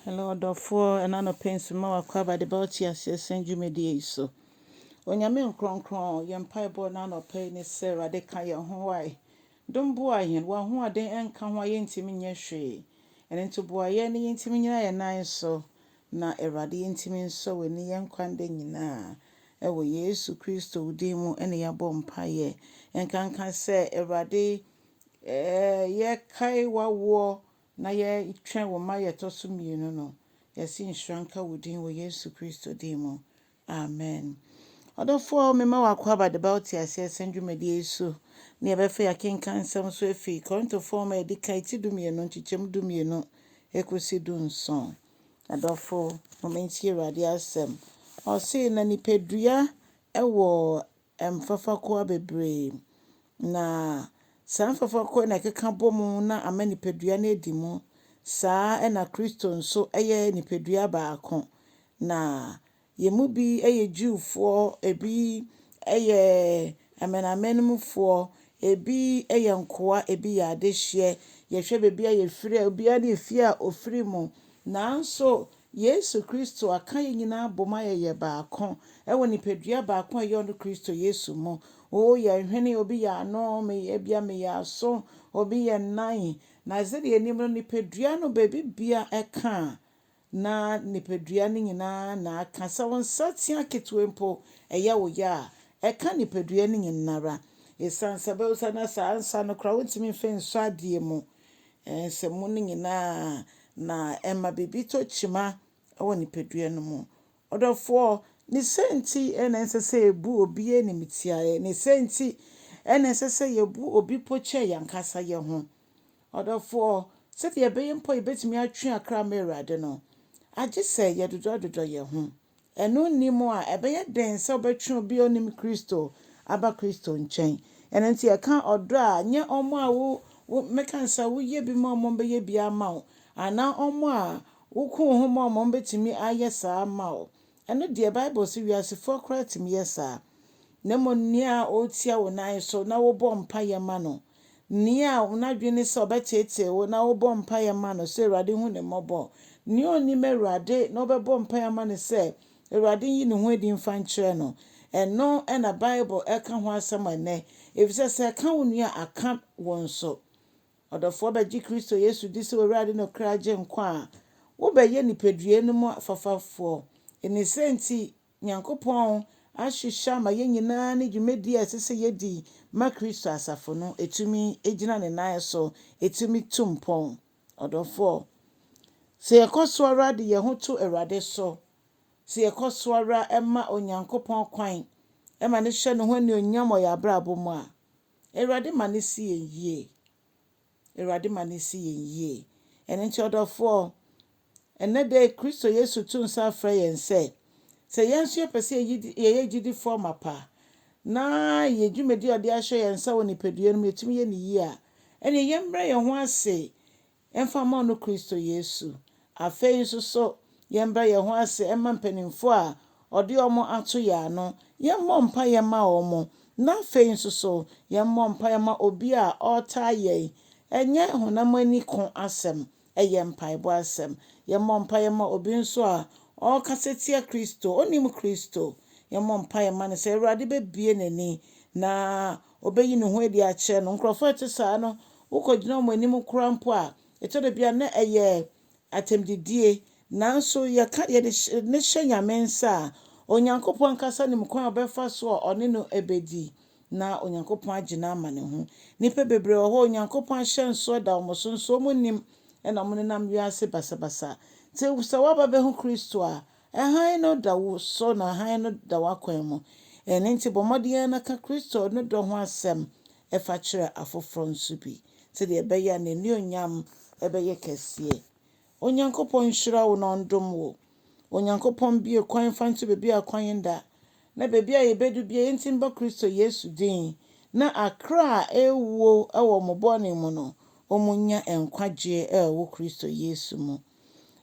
Hello ɔdɔfoɔ, ɛna anɔpa yi nso ma wakɔ aba de ba wote aseɛ sɛn dwumadie yi so. Onyame nkrɔnkrɔn, yɛn mpaebɔ na anɔpa yi ne sɛ Awurade ka yɛn ho wae. Dom boa yɛn, w'ahoɔden ɛnka ho a yɛntumi nyɛ hwee. Ɛno nti boa yɛn na yɛntumi nyina yɛn nan so na Awurade yɛntumi nsɔ w'ani yɛn nkwa nda nyinaa. Ɛwɔ Yesu Kristo wo din mu ɛna yɛabɔ mpaeɛ. Ɛnkanka sɛ Awurade yɛkae w'awoɔ na yɛtwɛn wo mma yɛtɔ so mmienu no, yɛse nhyira nka wo din wɔ Yesu Kristo din mu. Amen. Ɔdɔfoɔ, mema wakɔ aba de ba wote aseɛ sɛn dwumadie yi so ne yɛbɛfa yɛakenka nsɛm so afi Korintofoɔ ma yɛdi kan ti 12 nkyekyɛm 12 ɛkɔsi 17. Adɔfo, momma Awurade asɛm. Ɔse na nipadua ɛwɔ mfafakoa bebree na saa mfafakoa na ɛkeka bɔ mu na ama nipadua no adi mu. Saa ɛna Kristo nso ɛyɛ nipadua baako. Na yɛn mu bi yɛ Jewfoɔ, ebi yɛ amanamanmufoɔ, ebi yɛ nkoa, ebi yɛ adehyeɛ. Yɛhwɛ baabi a yɛfiri a, obiara ne efie a ofiri mu. Nanso Yesu Kristo aka yɛn nyinaa bɔ mu ayɛ yɛ baako ɛwɔ nipadua baako a ɛyɛ ɔno Kristo Yesu mu. Woyɛ hwene, obi yɛ ano, meyɛ ebia meyɛ aso, obi yɛ nan. Na sɛdeɛ yɛnim no, nipadua no baabi bia ɛka a, na nipadua no nyinaa na aka. Sɛ wo nsa tea ketewa mpo ɛyɛ wo ya a, ɛka nipadua no nyinara. Ɛsiane sɛ bɛwo sɛ na saa nsa no koraa wontumi mfa nsɔ adeɛ mu. Sɛ mu no nyinaa na ɛma biribi tɔ kyima ɛwɔ nipadua no mu. Ɔdɔfoɔ, ne sɛ nti ɛna ɛnsɛ sɛ yɛbu obi animtiaeɛ. Ne sɛ nti ɛna ɛsɛ sɛ yɛbu obi po kyɛ yɛn ankasa yɛn ho. Ɔdɔfoɔ, sɛdeɛ ɛbɛyɛ mpo a yɛbɛtumi atwe akra ama Awurade no, agye sɛ yɛdodɔdodɔ yɛn ho. Ɛno nni mu a, ɛbɛyɛ den sɛ wobɛtwe obi a onim Kristo aba Kristo nkyɛn. Ɛno nti yɛka ɔdɔ a, nyɛ ɔmo a wo wo mɛka sɛ woyɛ bi ma ɔmo bɛyɛ bi ama wo anaa ɔmo a woko wo ho ma ɔmo bɛtumi ayɛ saa ama wo. Ɛno deɛ Bible sɛ wiasefoɔ koraa tumi yɛ saa. Na mmom nea ɔretia wo nan so na wobɔ mpaeɛ ma no, nea n'adwene ne sɛ ɔbɛteetee wo na wobɔ mpaeɛ ma no sɛ Awurade hu ne mmɔbɔ. Nea onim Awurade na wobɛbɔ mpaeɛ ama no sɛ Awurade nyi ne ho adi mfa nkyerɛ no. Ɛno ɛna Bible ɛka ho asɛm ɛnnɛ. Efisɛ sɛ ɛka wo nua a, aka wo nso. Ɔdɔfoɔ bɛgye Kristo Yesu di sɛ Owurade ne kra gye nkwa a, wobɛyɛ nipadua no mu afafafoɔ. Ɛne sɛ nti Nyankopɔn ahyehyɛ ama yɛn nyinaa ne dwumadie a ɛsɛ sɛ yɛdi ma Kristo asafo no ɛtumi gyina ne nan so, ɛtumi tu mpɔn. Ɔdɔfoɔ, sɛ yɛkɔ so ara de yɛn ho to Awurade so, sɛ yɛkɔ so ara ma Onyankopɔn kwan ɛma ne hyɛ ne ho anuonyam wɔ yɛn abrabɔ mu a, Awurade ma ne si yɛn yie. Awurade ma ne si yɛn yie. Ɛno nti ɔdɔfoɔ, ɛnnɛ da yi Kristo Yesu to nsa afrɛ yɛn sɛ, sɛ yɛn nso yɛpɛ sɛ yɛyɛ gyidifoɔ mapa na yɛn dwumadi a ɔde ahyɛ yɛn nsa wɔ nipadua no mu yɛtumi yɛ ne yie a, ɛnneɛ yɛmmrɛ yɛn ho ase ɛmfa mma ɔno Kristo Yesu. Afei nso so yɛmbrɛ yɛn ho ase ɛma mpanimfoɔ a ɔde wɔn ato yɛn ano. Yɛmmɔ mpaeɛ mma wɔn. Na afei nso so yɛmmɔ mpaeɛ ma obi a ɔretaa yɛn. Ɛnyɛ honam ani ko asɛm, ɛyɛ mpaebɔ asɛm. Yɛmmɔ mpaeɛ ma obi nso a ɔrekasa tia Kristo, onim Kristo. Yɛmmɔ mpaeɛ ma no sɛ Awurade bɛbue n'ani na ɔbɛyi ne ho adi akyerɛ no. Nkurɔfoɔ a ɛte saa no, wokɔgyina wɔn anim koraa mpo a, ɛtɔ da bi a na ɛyɛ atɛmdidie. Nanso yɛka yɛde ne hyɛ Nyame nsa a, Onyankopɔn ankasa nim kwan a ɔbɛfa so a ɔne no bɛdi na Onyankopɔn agye no ama ne ho. Nnipa bebree wɔ hɔ a Onyankopɔn ahyɛnsoɔ da wɔn so nso wɔn nnim ɛna wɔn nenam wiase basabasa. Nti sɛ woaba bɛhu Kristo a, ɛhan no da wo so na hann no da w'akwan mu. Ɛno nti bɔ mmɔden na ka Kristo ne dɔ ho asɛm ɛfa kyerɛ afoforɔ nso bi sɛdeɛ ɛbɛyɛ a n'anuonyam ɛbɛyɛ kɛseɛ. Onyankopɔn nhyira wo na ɔndom wo. Onyankopɔn bue kwan fa nto baabi a kwan nda. Na baabi a yɛbɛdu bia yɛnti mbɔ Kristo Yesu din. Na akra a ɛwuo ɛwɔ mo bɔne mu no, wɔn nya nkwagyeɛ ɛwɔ Kristo Yesu mu.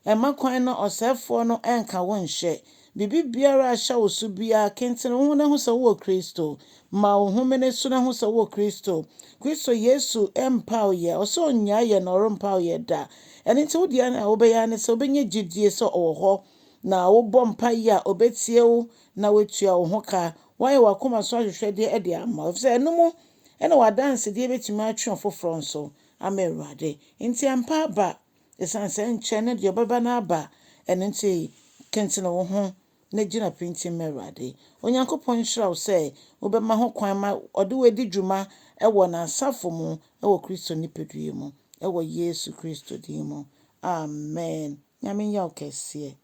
Ɛmma kwan na ɔsɛefoɔ no ɛnka wo nhyɛ. Biribi biara a ahyɛ wo so biara, kentene wo ho na hu sɛ wowɔ Kristo. Ma wo homene so na hu sɛ wowɔ Kristo. Kristo Yesu mpaw yɛ. Ɔsɛ onnyaa yɛ na ɔrempaw yɛ da. Ɛno nti wo deɛ a wobɛyɛ ara ne sɛ wobɛnya gyidie sɛ ɔwɔ hɔ na wobɔ mpaeɛ a ɔbɛtie wo na watua wo ho ka. Woayɛ w'akoma so ahwehwɛdeɛ de ama wo. Ɛfiri sɛ ɛno mu ɛna w'adansedie bɛtumi atwe ɔfoforɔ nso ama Awurade. Nti ampa aba, ɛsiane sɛ nkyɛ ne deɛ ɔbɛba no aba. Ɛno nti kentene wo ho na gyina pintinn ma Awurade. Onyankopɔn nhyira wo sɛ wobɛma ho kwan ma ɔde wo adi dwuma ɛwɔ n'asafo mu ɛwɔ Kristo nipadua mu ɛwɔ Yesu Kristo din mu. Amen. Nyame nyɛ wo kɛseɛ.